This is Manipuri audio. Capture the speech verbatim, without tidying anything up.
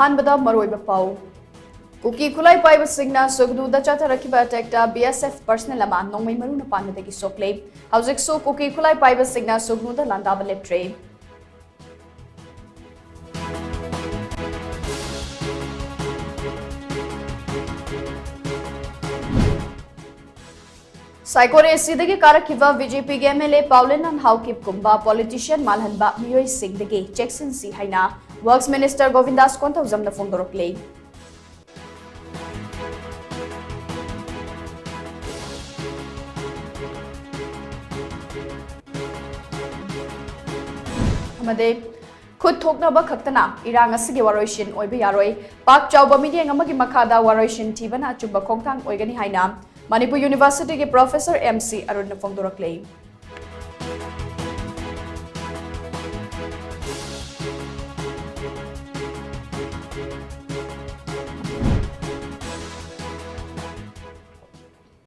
ꯑꯍꯥꯟꯕꯗ ꯃꯔꯨꯑꯣꯏꯕ ꯄꯥꯎ꯫ ꯀꯨꯀꯤ ꯈꯨꯠꯂꯥꯏ ꯄꯥꯏꯕꯁꯤꯡꯅ ꯁꯨꯒꯅꯨꯗ ꯆꯠꯊꯔꯛꯈꯤꯕ attackꯇ B S F personnel ꯑꯃ ꯅꯣꯡꯃꯩ ꯃꯔꯨꯅ ꯄꯥꯟꯕꯗꯒꯤ ꯁꯣꯛꯂꯦ꯫ ꯍꯧꯖꯤꯛꯁꯨ ꯀꯨꯀꯤ ꯈꯨꯠꯂꯥꯏ ꯄꯥꯏꯕꯁꯤꯡꯅ ꯁꯨꯒꯅꯨꯗ ꯂꯥꯟꯗꯥꯕ ꯂꯦꯞꯇ꯭ꯔꯤ꯫ ꯁꯥꯏꯀꯣꯔ A Cꯗꯒꯤ ꯀꯥꯔꯛꯈꯤꯕ BJPꯒꯤ MLA ꯄꯥꯎꯂꯦꯟ ꯅꯟ ꯍꯥꯎꯀꯤꯞꯀꯨꯝꯕ politician ꯃꯥꯜꯍꯟꯕ ꯃꯤꯑꯣꯏꯁꯤꯡꯗꯒꯤ ꯆꯦꯛꯁꯤꯟꯁꯤ ꯍꯥꯏꯅ Works Minister ꯒꯣꯕꯤꯟꯗꯥꯁ ꯀꯣꯟꯊꯧꯖꯝꯅ ꯐꯣꯡꯗꯣꯔꯛꯂꯤ꯫ ꯑꯃꯗꯤ ꯈꯨꯠ ꯊꯣꯛꯅꯕ ꯈꯛꯇꯅ ꯏꯔꯥꯡ ꯑꯁꯤꯒꯤ ꯋꯥꯔꯣꯏꯁꯤꯟ ꯑꯣꯏꯕ ꯌꯥꯔꯣꯏ꯫ ꯄꯥꯛ ꯆꯥꯎꯕ ꯃꯤꯠꯌꯦꯡ ꯑꯃꯒꯤ ꯃꯈꯥꯗ ꯋꯥꯔꯣꯏꯁꯤꯟ ꯊꯤꯕꯅ ꯑꯆꯨꯝꯕ ꯈꯣꯡꯊꯥꯡ ꯑꯣꯏꯒꯅꯤ ꯍꯥꯏꯅ ꯃꯅꯤꯄꯨꯔ Universityꯒꯤ Professor M C ꯑꯔꯨꯟꯅ ꯐꯣꯡꯗꯣꯔꯛꯂꯤ꯫